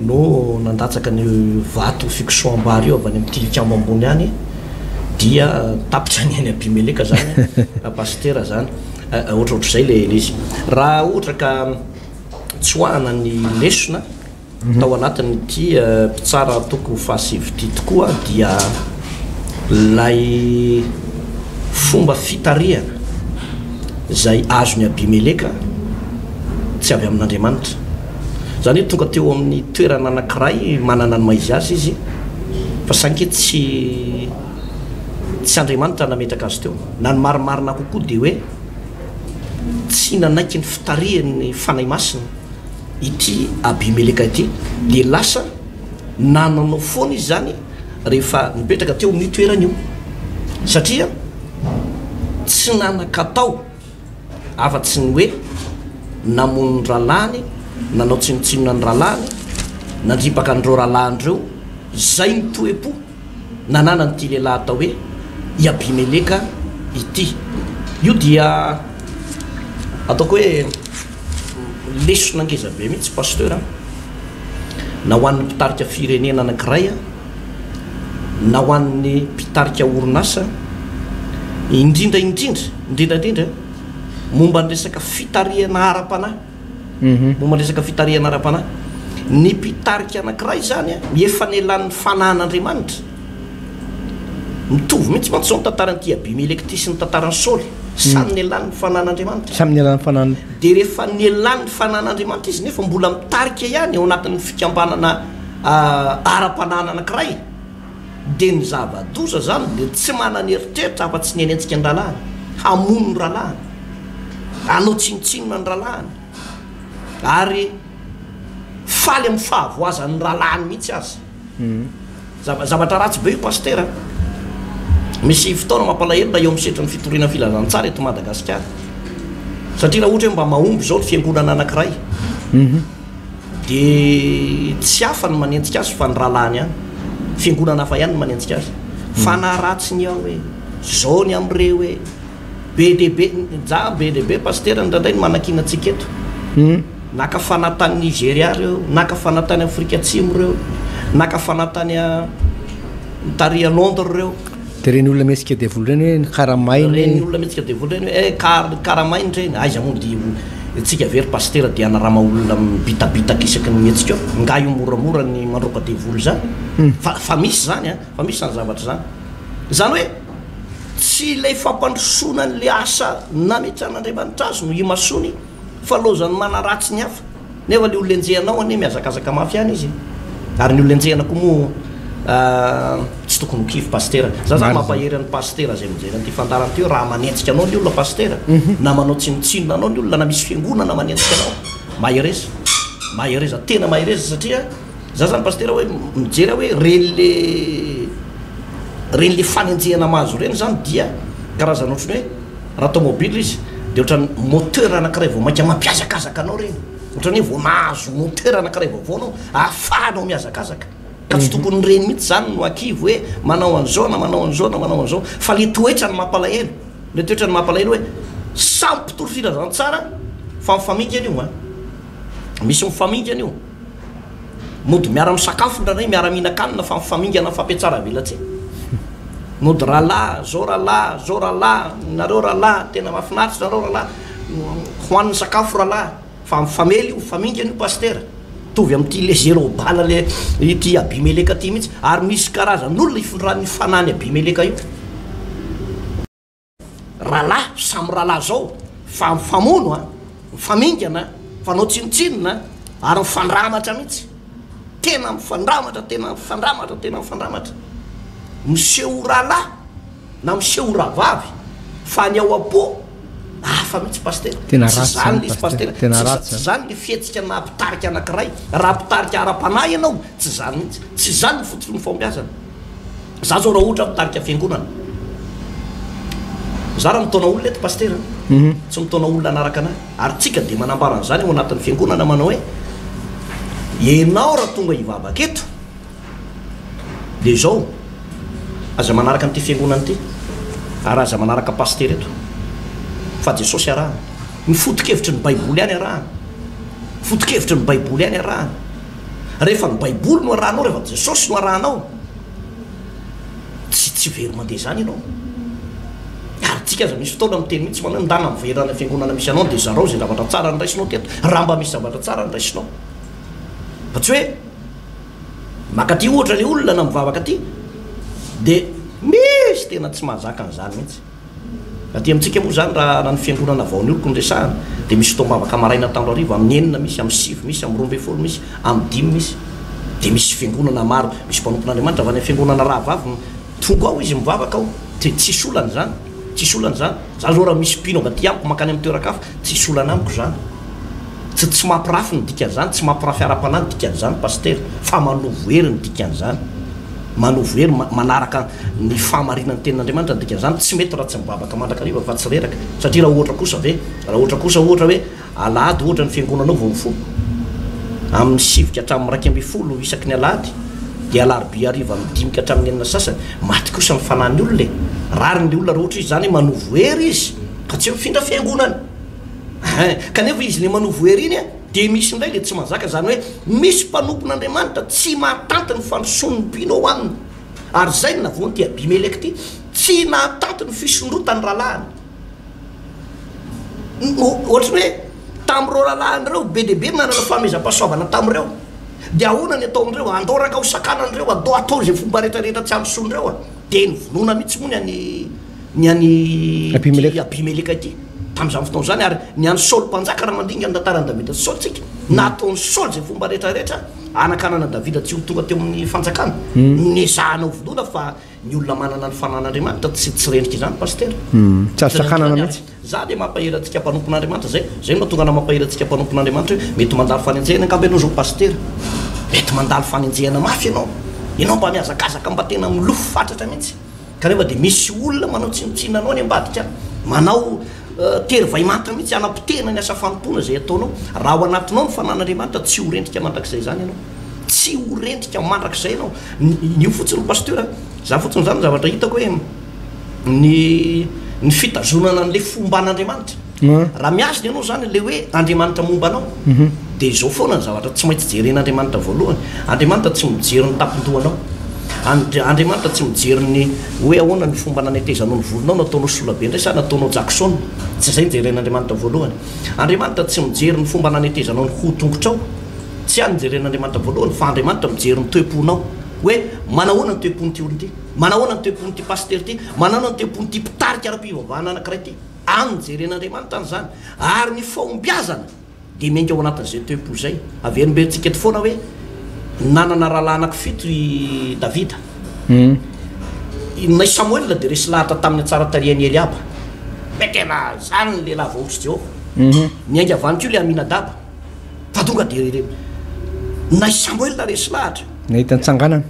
no nandatsaka an'io vato fikosoham-bary io avy any amin'ny tilikambo ambony any dia tapitra ny ain'i Abimeleka izany, Pasitera izany. Ohatrohatr'izay ilay izy. Raha ohatra ka. Tsoahana ny lesona tao anatin'ity mpitsara toko fahasivy ity tokoa dia ilay fomba fitarihana izay azon'i Abimeleka tsy avy amin'Andriamanitra. Izany hoe tonga teo amin'ny toerana anankiray manana ny maha izy azy izy fa saingy tsy tsy Andriamanitra nametraka azy teo. Na ny marimarina kokoa dia hoe Tsy nanaiky ny fitarihan'ny Fanahy Masina ity Abimeleka ity, dia lasa nananao foana izy izany rehefa nipetraka teo amin'io toerana io, satria tsy nanan-katao afa-tsy ny hoe namono ny rahalahiny, nanao tsinontsinona ny rahalahiny, nandripaka an'ireo rahalahiny ireo, izay ny toe-po. nananan'ity lehilahy atao hoe i Abimeleka ity. Io dia ataoko hoe lesona ngeza be mihitsy Pasteur a, na ho an'ny mpitarika firenena anankiray na ho an'ny mpitarika orinasa, indrindra indrindra, indrindra indrindra momba ny resaka fitarihana ara-panahy. Momba ny resaka fitarihana ara-panahy. Ny mpitarika anankiray izany efa nelan'ny fanahin'Andriamanitra. Mitovy mihitsy mantsy izao ny tantaran'ity Abimeleka ity sy ny tantaran'i Saoly. Samy nelan'ny fanahin'Andriamanitra. Samy nelan'ny fanahin'. Dia rehefa nelan'ny fanahin'Andriamanitra izy nefa mbola mitarika ihany ao anatin'ny fikambanana ara-panahy anankiray. Dia ny zava-doza izany dia tsy manana eritreritra afa-tsy ny hanenjika ny rahalahiny, hamono ny rahalahiny, hanao tsinontsinona ny rahalahiny, ary faly amin'ny fahavoazan'ny rahalahiny mihitsy aza. Zava, zavatra ratsy be io Pasitera a! Misy fotoana mampalahelo raha eo amin'ny sehatry ny fitoriana ny filazantsara eto Madagasikara. Satria raha ohatra hoe mba mahomby izao ny fiangonana anankiray, Dia tsy hafa ny manenjika azy fa ny rahalahiny ihany. Fiangonana hafa ihany no manenjika azy. Fanahy ratsy ny ao e! Zao ny amin'ireo e! Be dia be, ja be dia be Pasitera indraindray no manakiana antsika eto. Naka fanahy tany Nigeria ireo, naka fanahy tany Afrika Atsimo ireo, naka fanahy tany tary a Londres ireo. Dia ireny olona mihetsika devoly ireny hoe ny karamainy. Ireny olona mihetsika devoly ireny hoe eh kar karamainy ireny, aiza moa dia tsika ve ry Pasitera dia hanarama olona mibitabitaka isaky ny mihetsika eo? Nga io moramora ny mandroaka devoly izany? Fa fa misy izany an, fa misy izany zavatra izany. Izany hoe tsy ilay fampandrosoana an'ilay asa nametrahan'Andriamanitra azy no imasoany fa lozan'ny manaratsy ny hafa. Nefa ilay olona enjehanao anie mihazakazaka mafy ihany izy e. Ary ny olona enjehana koa moa tsy tokony ho kivy Pasitera. Za zany mampahery an'i Pasitera izay mijery an'ity fandaharana ity hoe raha manenjika anao ny olona Pasitera, na manao tsinontsinona anao ny olona, na misy fiangonana manenjika anao, mahereza. Mahereza, tena mahereza satria za zany Pasitera hoe mijery aho hoe reny le reny le fanenjehana mahazo reny zany dia karazana ohatran'ny hoe Raha tomobile izy dia ohatran'ny moteur anankiray vao mainka mampihazakazaka anao ireny. Ohatran'ny hoe vao nahazo moteur anankiray vaovao anao ahafahanao mihazakazaka. Ka tsy tokony ireny mihitsy izany no akivy hoe manao an'izao na manao an'izao na manao an'izao. Fa le toetra no mampalahelo. Le toetra no mampalahelo hoe samy mpitory filazantsara fa mifamingana io an. Misy mifamingana io. Mody miara-misakafo indraindray, miara-mihinan-kanina fa mifamingana mifampiatsara velatsihy. Mody rahalahy, zao rahalahy, zao rahalahy, nareo rahalahy, tena mahafinaritra nareo rahalahy, hohanina sakafo rahalahy, fa mifamely io, mifamingana io pasitera. Mitovy amin'ity le Zerobala le ity Abimeleka ity mihitsy, ary misy karazan'olona ifindran'ny fanahin'i Abimeleka io. Rahalahy samy rahalahy zao fa mifamono a, mifamingana, mifanao tsinontsinona ary mifandramatra mihitsy. Tena mifandramatra, tena mifandramatra, tena mifandramatra. Miseho ho rahalahy na miseho ho rahavavy fa ny ao am-po hafa mihitsy Pasitera. Tena Tsy ratsy zany zany le izy Pasitera. Pasitera. Tena Tsy ratsy tsy zany. zany le fihetsika naha mpitarika anankiray. Raha mpitarika ara-panahy ianao, tsy zany mihitsy. Tsy zany ny fototry ny fahombiazana. Za zao raha ohatra mitarika fiangonana, za raha mitaona olona eto Pasitera, tsy mitaona olona hanaraka anah, ary tsika dia manambara an'izany ao anatin'ny fiangonana manao hoe, ianao raha tonga hivavaka eto, dia izao, aza manaraka an'ity fiangonana ity, ary aza manaraka Pasitera eto, fa Jesosy arahana. Ny foto-kevitry ny Baiboly ihany arahana. Foto-kevitry ny Baiboly ihany arahana. Rehefa ny baiboly no arahanao, rehefa Jesosy no arahanao, tsy tsy very mandeha izany ianao. Ary tsika aza misy fotoana miteny mihitsy manao hoe ndana miverina any fiangonana misy anao dia zarao izay zavatra tsara noraisinao teto, raha mba misy zavatra tsara noraisinao. Fa tsy hoe maka aty ohatra ilay olona na mivavaka aty dia misy tena tsy mahazaka an'izany mihitsy. Aty amintsika moa izany raha raha ny fiangonana vao nioriko no resahana dia misy fotoam-bavaka maraina atandro hariva, amin'ny enina misy, amin'ny sivy misy, amin'ny 12 misy, amin'ny dimy misy. Dia misy fiangonana maro, misy mpanompon'Andriamanitra avy any amin'ny fiangonana rahavavy tonga ao izy mivavaka ao, dia tsisy olana izany, tsisy olana izany. Za zao raha misy mpino avy aty amiko mankany amin'ny toeran-kafa, tsisy olana amiko izany. Tsy tsy mampirafy ny dikan'izany, tsy mampirafy ara-panahy ny dikan'izany Pasitera, fa manovo hery ny dikan'izany. Manovo hery, manaraka ny fahamarinan'ny tenin'Andriamanitra ny dikan'izany, tsy mety raha tsy mivavaka mandrakariva fa tsy reraka, satria raha ohatra kosa ve, raha ohatra kosa ohatra hoe alahady ohatra ny fiangonanao vao mifoha, amin'ny sivy ka hatramin'ny 11 isaky ny alahady, dia alarobia hariva amin'ny dimy ka hatramin'ny enina sasany, maty kosa ny fanahin'ny olona e! Rariny le olona raha ohatra izy izany hoe manovo hery izy fa tsy hoe mifindra fiangonana. Ein! Kanefa izy le manovo hery iny an, dia misy indray le tsy mahazaka, izany hoe misy mpanompon'Andriamanitra tsy mahatanty ny fandrosoan'ny mpino ao aminy. Ary izay no navoan'ity Abimeleka ity, tsy nahatanty ny fisondrotan'ny rahalahiny. Ohatry ny hoe tamin'ireo rahalahiny ireo, be dia be ny nanana fanomezam-pahasoavana tamin'ireo. Dia ahoana ny ataon'ireo? Andao ranga ho sakanan'ireo, andao atao izay fomba rehetra rehetra tsy handrosoan'ireo an! Dia novonoina mihitsy moa ny an'i ny an'i Abimeleka. Abimeleka ity tamin'izany fotoana izany, ary ny an'i Saoly mpanjaka, raha mandinga ny tantaran'i Davida sy Saoly tsika, nataon'i Saoly izay fomba rehetra rehetra hanakanana an'i Davida tsy ho tonga teo amin'ny fanjakana, nezahana ho vonoina fa ny olona manana ny fanan'Andriamanitra tsy tsy rendrika izany Pasitera. Tsy azo Tsy rendrika sakanana izany ary mihitsy. za dia mampahery antsika mpanompon'Andriamanitra zay, zay no mahatonga anah mampahery antsika mpanompon'Andriamanitra hoe mety mandalo fanenjehana angamba ianao zao Pasitera, mety mandalo fanenjehana mafy ianao, ianao mba mihazakazaka mba tena milofo fatratra mihitsy. Kanefa dia misy olona manao tsinontsinona anao any ambadika any, manao tery vaimanta mihitsy hanapotehana ny asa fanompoana izay ataonao. Raha ao anatinao ny fanan'Andriamanitra, tsy ho rendrika mandrakizay izany ianao. Tsy ho rendrika mandrakizay ianao. Ny io fotsiny Pasteur a, za fotsiny izany ny zavatra hitako hoe ny Ny fitazonana an'ilay fomban'Andriamanitra. Raha mihazona ianao izany ilay hoe Andriamanitra momba anao, dia izao foana ny zavatra tsy maintsy jeren'Andriamanitra voalohany. Andriamanitra tsy mijery ny tampon-dohanao. Andriamanitra tsy mijery ny hoe ahoana ny fomba nanetezanao ny volonao, nataonao solabe indray sa nataonao Jackson. Tsy izay no jeren'Andriamanitra voalohany. Andriamanitra tsy mijery ny fomba nanetezanao ny hoho-tongotrao. Tsy any no jeren'Andriamanitra voalohany, fa Andriamanitra mijery ny toe-ponao. Hoe manahoana ny toe-pon'ity olona ity? Manahoana ny toe-pon'ity pasitera ity? Manahoana ny toe-pon'ity mpitarika ara-pivavahana anankiray ity? Any no jeren'Andriamanitra an'izany. Ary ny fahombiazana dia miainga ao anatin'izay toe-po izay. Averimberintsika eto foana hoe nanana rahalahy anankifito i Davida. Nay Samoela dia resy lahatra tamin'ny hatsaran-tarehan'i Eliaba. Hoe tena izany ny lehilahy voahosotr'i Jehovah. Niainga avy any koa ilay Aminadaba. Fa tonga dia nay Samoela resy lahatra. Nahita ny tsanganana.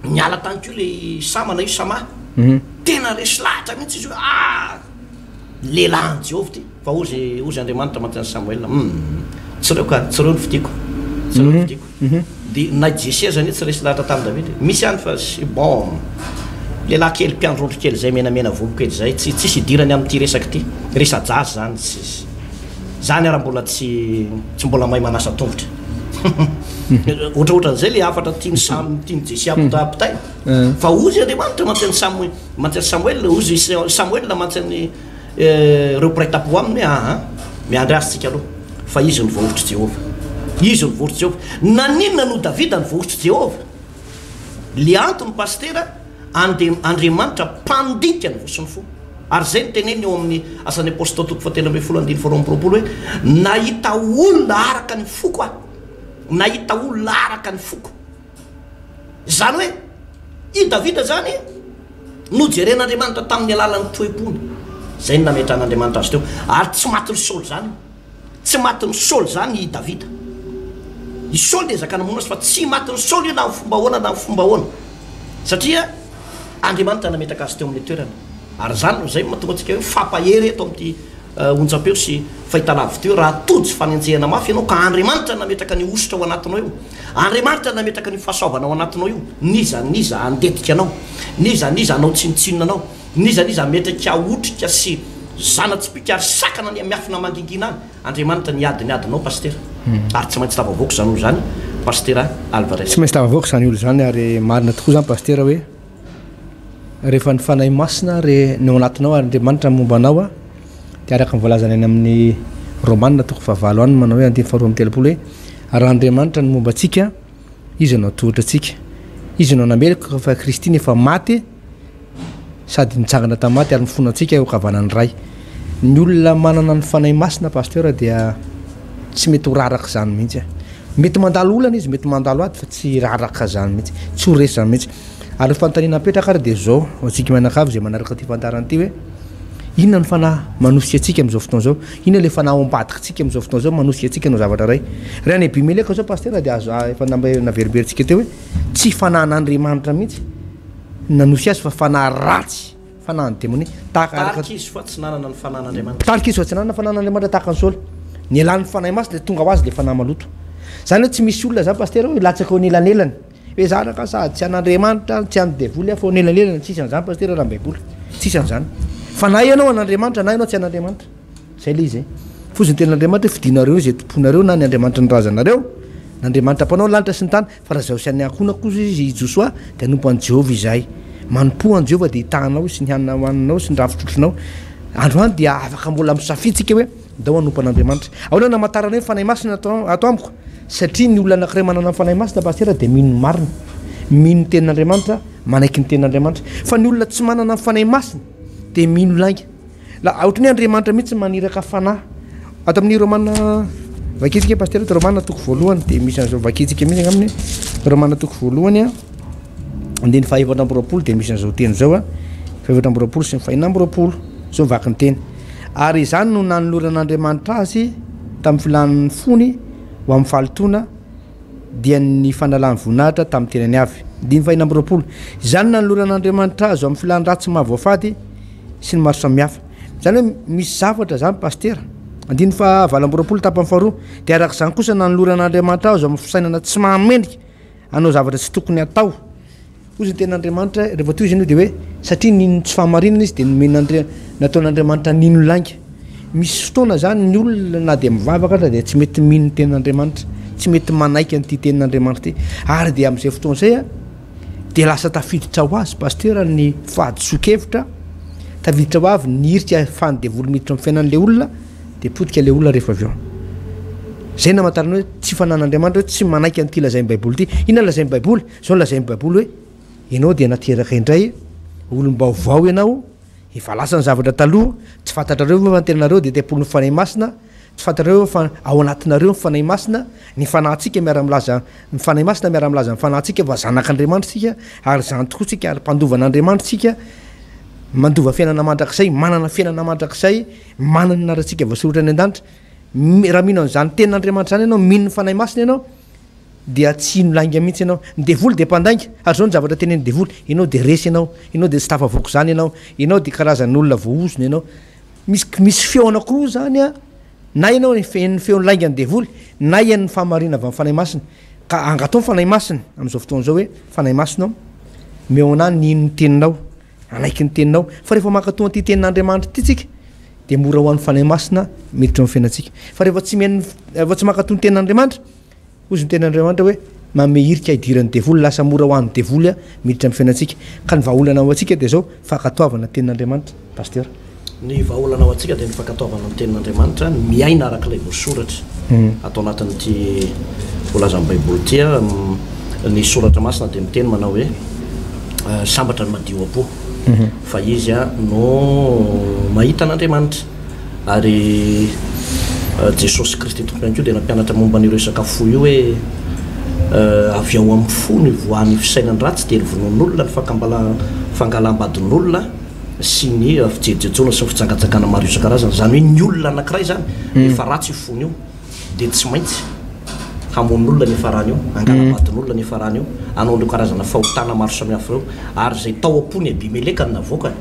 Niala tany koa ilay Sama na io Sama. Tena resy lahatra mihitsy izy hoe ah! Lehilahin'i Jehovah ity. Fa hozy, hozy Andriamanitra mantsy an'i Samoela, Hum, tsy ireo ka, tsy ireo no fidiko. Tsy ireo no fidiko. Dia na i Jese aza anie tsy resy lahatra tamin'i Davida e. Misy ihany fa c'est bon. Lehilahy kely mpiandry ondry kely izay, menamena volo kely izay, tsy, tsisy idirany amin'ity resaka ity. Resa-jaza izany, tsy, izany ary mbola tsy, tsy mbola mahay manasa tongotra. Ohatraohatran'izay ilay hafatra tian'i Sam, tian'i Jese ampitaina. Fa hozy Andriamanitra mantsy an'i Samoela, mantsy an'i Samoela, hozy Samoela mantsy an'i ireo mpiray tampo aminy hoe, Aa, miandry azy tsika aloha, fa izy no voahosotr'i Jehovah. Izy no voahosotr'i Jehovah. Naninona no Davida no voahosotr'i Jehovah? Le antony, Pasitera, Ande, Andriamanitra mpandinika ny voa sy ny fo. Ary izay no teneniny ao amin'ny Asan'ny Apostoly toko fahatelo ambin'ny folo andininy faharoa amby roapolo hoe, Nahita olona araka ny foko aho. Nahita olona araka ny foko. Izany hoe, i Davida izany nojeren'Andriamanitra tamin'ny alalan'ny toe-pony. Izay no nametrahan'Andriamanitra azy teo. Ary tsy matin'i Saoly izany io. Tsy matin'i Saoly izany i Davida. I Saoly niezaka namono azy fa tsy matin'i Saoly io na amin'ny fomba ahoana na amin'ny fomba ahoana. Satria Andriamanitra nametraka azy teo amin'ilay toerana. Ary izany no izay no mahatonga antsika hoe mifampahery eto amin'ity onjampeo sy fahitalavitra io raha tojo fanenjehana mafy ianao ka Andriamanitra nametraka an'io hosotra ao anatinao io, Andriamanitra nametraka an'io fahasoavana ao anatinao io, n'iza n'iza handetika anao, n'iza n'iza hanao tsinontsinona anao, n'iza n'iza hametraka otrika sy zana-tsipìka ary sakana any miafina mangingina any, Andriamanitra niady ny adinao Pasitera ary tsy maintsy tafavoaka izany olona izany Pasitera Alvarez. Tsy maintsy tafavoaka izany olona izany ary marina tokoa izany Pasitera hoe Rehefa ny Fanahy Masina re no ao anatinao ary Andriamanitra momba anao dia araka ny voalazany any amin'ny Romana toko fahavalo any manao hoe andininy faharoa amby telopolo hoe raha Andriamanitra no momba antsika iza no hatohitra antsika iza no hanameloka fa Kristy no efa maty sady nitsangana tamin'ny maty ary mifona antsika eo ankavanan'ny Ray. Ny olona manana ny Fanahy Masina Pasteur dia tsy mety ho raraka izany mihitsy. Mety mandalo olana izy, mety mandalo ady fa tsy raraka izany mihitsy, tsy ho resy izany mihitsy. Ary ny fanontaniana apetraka ary dia izao, ho antsika mianakavy izay manaraka ity fandaharana ity hoe, inona ny fanahy manosika antsika amin'izao fotoana izao? Inona ilay fanahy ao ambadikitsika amin'izao fotoana izao manosika antsika hanao zavatra iray? Raha any Abimeleka izao Pasitera dia azo efa naverimberintsika teo hoe tsy fanahin'Andriamanitra mihitsy no nanosika azy fa fanahy ratsy, fanahin'ny demonia. Tahaka araka Mpitarika izy fa tsy nanana ny fanahin'Andriamanitra. Mpitarika izy fa tsy nanana ny fanahin'Andriamanitra tahaka an'i Saoly. Nialan'ny fanahy masina dia tonga ho azy ilay fanahy maloto. Izany hoe tsy misy olona izany Pasitera hoe latsaka eo anelanelany. Hoe zanaka sady tsy an'Andriamanitra tsy an'ny devoly aho fa onelanelana, tsisy an'izany pasitera raha ny baiboly, tsisy an'izany. Fa na ianao an'Andriamanitra na ianao tsy an'Andriamanitra. Zay le izy e. Fozy ny tenin'Andriamanitra hoe fidinareo izay tomponareo na ny Andriamanitry ny razanareo, na Andriamanitra mpanao ny lanitra sy ny tany, fa raha izaho sy ny ankohonako kosa izy i Josoa dia hanompo an'i Jehovah izahay. Manompoa an'i Jehovah dia hitahanao izy sy ny hanina hohaninao sy ny ravi-trotronao. Androany dia afaka mbola misafidy tsika hoe Ndao hanompo an'Andriamanitra. Ahoana no hamantarana hoe Fanahy Masina ato ato amiko? Satria ny olona anankiray manana ny Fanahy Masina, Pasitera, dia mino ny marina. Mino ny Tenin'Andriamanitra, manaiky ny Tenin'Andriamanitra. Fa ny olona tsy manana ny Fanahy Masina dia mino lainga. La, ohatran'ny hoe Andriamanitra mihitsy maniraka fanahy. Ato amin'ny Romana, vakintsika Pasitera, eto Romana toko voalohany, dia misy an'izao vakintsika mihitsy angambany. Romana toko voalohany, andininy fahaefatra amby roapolo, dia misy an'izao teny izao, fahaefatra amby roapolo sy ny fahenina amby roapolo. Izao ny vaky ny teny. Ary izany no nanoloran'Andriamanitra azy tamin'ny filàn'ny fony ho amin'ny fahalotoana, dia ny fanalany voninahitra tamin'ny tenany avy. Andininy fahenina amby roapolo. Izany no nanoloran'Andriamanitra azy ho amin'ny filàny ratsy mahavoafady sy ny maro samihafa. Izany hoe misy zavatra izany Pasitera. Andininy fahavalo amby roapolo tapany faharoa. Dia araka izany kosa nanoloran'Andriamanitra azy ho amin'ny fisainana tsy mahamendrika hanao zavatra tsy tokony hatao. Hozy ny tenin'Andriamanitra, rehefa toy izany io dia hoe satria nino ny tsy fahamarinana izy dia nomen'Andria, nataon'Andriamanitra nino lainga. Misy fotoana izany ny olona na dia mivavaka aza dia tsy mety mino ny tenin'Andriamanitra, tsy mety manaiky an'ity tenin'Andriamanitra ity. Ary dia amin'izay fotoana izay dia lasa tafiditra ho azy pasitera ny fahadisoan-kevitra, tafiditra ho avy ny hirika ahafahan'ny devoly miditra amin'ny fiainan'ilay olona, dia potika ilay olona rehefa avy eo. Izay no namantarana hoe tsy fananan'Andriamanitra hoe tsy manaiky an'ity lazain'ny Baiboly ity. Inona no lazain'ny Baiboly? Izao no lazain'ny Baiboly hoe, Ianao dia nateraka indray, olom-baovao ianao, efa lasa ny zavatra taloha, tsy fantatrareo ve fa ny tenanareo dia tempolin'ny Fanahy Masina, tsy fantatrareo ve fa ao anatinareo ny Fanahy Masina, ny fanahintsika miara-milaza, ny Fanahy Masina miara-milaza amin'ny fanahintsika fa zanak'Andriamanitra isika, ary izany tokoa isika, ary mpandova an'Andriamanitra isika, mandova fiainana mandrakizay, manana fiainana mandrakizay, manana ny anarantsika voasoratra any an-danitra. Raha mino an'izany tenin'Andriamanitra izany ianao, mino ny Fanahy Masina ianao, dia tsy hino lainga mihitsy ianao. Ny devoly dia mpandainga, ary izao ny zavatra tenenin'ny devoly, ianao dia resy ianao, ianao dia tsy tafavoaka izany ianao, ianao dia karazan'olona voaozona ianao. Misy misy feo anankiroa izany an, na ianao heno ny feon'ny laingan'ny devoly, na heno ny fahamarinana avy amin'ny Fanahy Masina. Ka angataho ny Fanahy Masina amin'izao fotoana izao hoe, Fanahy Masina ô, omeo anah ny hino ny teninao, hanaiky ny teninao. Fa rehefa mankatò an'ity tenin'Andriamanitra ity tsika, dia mora ho an'ny Fanahy Masina miditra ao amin'ny fiainantsika. Fa rehefa tsy mihaino, rehefa tsy mankatò ny tenin'Andriamanitra, Hozy ny tenin'Andriamanitra hoe, Manome hirika hidiran'ny devoly, lasa mora ho an'ny devoly miditra amin'ny fiainantsika. Ka ny vahaolana ho antsika dia izao, fankatoavana ny tenin'Andriamanitra. Pasteur. Ny vahaolana ho antsika dia ny fankatoavana ny tenin'Andriamanitra, ny miaina araka ilay voasoratra ato anatin'ity voalazan'ny Baiboly ity. Ny soratra masina dia miteny manao hoe, Sambatra ny madio am-po, fa izy no mahita an'Andriamanitra. Ary Jesosy Kristy Tompo ihany koa dia nampianatra momba an'io resaka fo io hoe avy ao amin'ny fo no ivoahan'ny fisainan-dratsy dia ny vonoan'olona, ny fangalam-badin'olona sy ny fijejojejoana sy ny fijangajangana maro isan-karazany. Izany hoe ny olona anankiray izany rehefa ratsy io fony io dia tsy maintsy hamono olona ny hiafarany io, hangala-badin'olona ny hiafarany io, hanao an'ireo karazana fahotana maro samihafa ireo. Ary izay tao am-pon'i Abimeleka no navoakany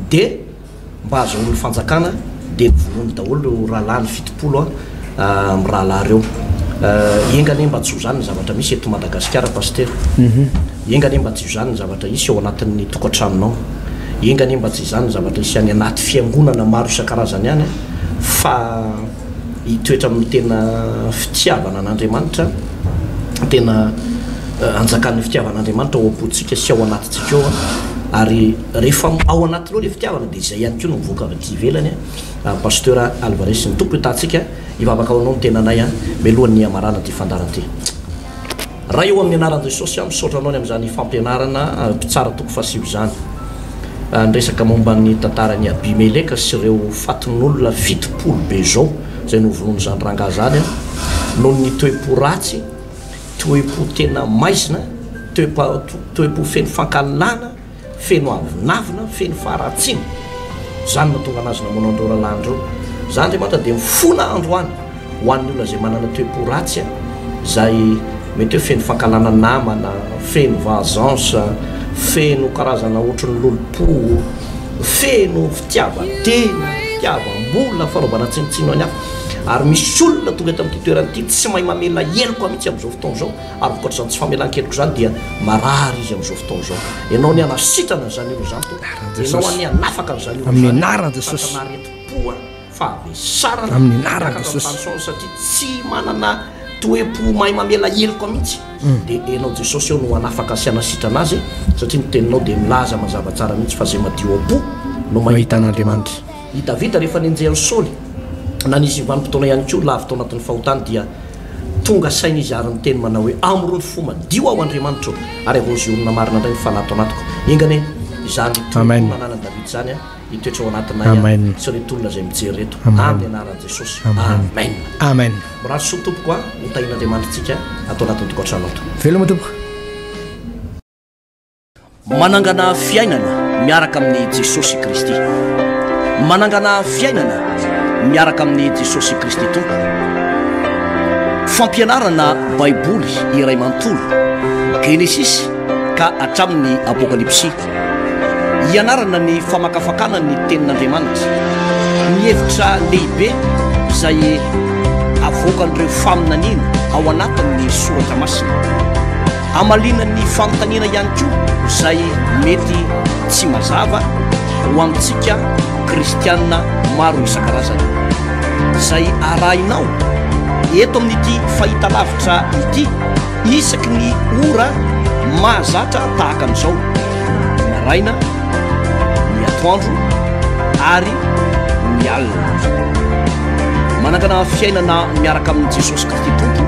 dia Mba hahazoany ny fanjakana dia novonoiny daholo ireo rahalahiny 70 mirahalahy ireo. Enga anie mba tsy ho izany ny zavatra misy eto Madagasikara Pasitera. Enga anie mba tsy ho izany ny zavatra hisy ao anatin'ny tokantranonao. Enga anie mba tsy izany ny zavatra hisy any anaty fiangonana maro isan-karazany any fa hitoetra amin'ny tena fitiavana an'Andriamanitra, tena hanjakan'ny fitiavan'Andriamanitra ao am-pontsika sy ao anatintsika ao ary rehefa ao anatinao ilay fitiavana dia izay ihany koa no mivoaka avy aty ivelany Pasteur Alvarez ny Tompo hitahantsika hivavaka ho anao ny tenanay mialohan'ny hamarana ity fandaharana ity. Ray ô amin'ny anaran'i Jesosy aho misaotra anao ny amin'izany fampianarana mpitsara toko fahasivy izany. Niresaka momba ny tantaran'i Abimeleka sy ireo fatin'olona 70 be izao izay novonoin'izany rangahy izany aho noho ny toe-po ratsy, toe-po tena maizina, toe-po feno fankahalana, feno avonavona, feno faharatsiana. Izany no nahatonga an'azy namono an'ireo rahalahiny ireo. Izaho Andriamanitra dia mifona androany ho an'ny olona izay manana toe-po ratsy, izay mety hoe feno fankahalana namana, feno vengeance, feno karazana ohatry ny lolompo, feno fitiavan-tena, fitiavam-bola, fanaovana tsinontsinona ny hafa. Ary misy olona tonga eto amin'ity toerana ity tsy mahay mamela heloka mihitsy amin'izao fotoana izao. Ary vokatr'izany tsy famelan-keloka izany dia marary izy amin'izao fotoana izao. Ianao anie hanasitrana an'izany olona izany Tompo. Ianao anie hanafaka an'izany olona izany. Amin'ny anaran'i Jesosy. Tratranà aretim-po, fahavesarana, Amin'ny anaran'i miakatra ny Jesosy. tension satria tsy manana toe-po mahay mamela heloka mihitsy. Dia Ianao Jesosy eo no hanafaka sy hanasitrana azy satria ny teninao dia milaza mazava tsara mihitsy fa izay madio am-po no mahita an'Andriamanitra. I Davida rehefa nenjehan'i Saoly na nisy vanim-potoana ihany koa lavo tao anatin'ny fahotany dia Tonga saina izy ary niteny manao hoe, Amorony fo madio aho, Andriamanitro, ary havaozy olona marina indray ny fanahy ato anatiko. Enga anie izany toepo nananan'i Davida izany hitoetra ao anatinay sy ireto olona izay mijery ireto, amin'ny anaran'i Jesosy. Amen. Amen. Mirary soa tompoko a, ho tahian'Andriamanitra tsika ato anatin'ny tokantranonao to. Veloma tompoko. Manangana fiainana miaraka amin'i Jesosy Kristy. Manangana fiainana miaraka amin'i Jesosy Kristy Tompo. Fampianarana Baiboly iray manontolo, Genesisy ka hatramin'ny Apokalypsy. Ianarana ny famakafakana ny Tenin'Andriamanitra, ny hevitra lehibe izay avoakan'ireo faminaniana ao anatin'ny Soratra Masina. Hamaliana ny fanontaniana ihany koa izay mety tsy mazava ho antsika kristiana maro isan-karazany. Izay arahinao eto amin'ity fahitalavitra ity isaky ny ora mahazatra tahaka an'izao, ny maraina, ny atoandro ary ny alina. Manangana fiainana miaraka amin'i Jesosy Kristy Tompo,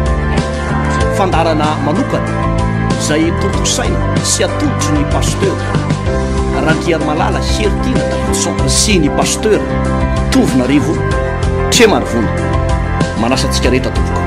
fandaharana manokana izay tontosaina sy atolotry ny Pasteur Randriarimalala Heritiana Davidson sy ny Pasteur Tovonarivo Tremarivony. Manasa antsika rehetra tompoko.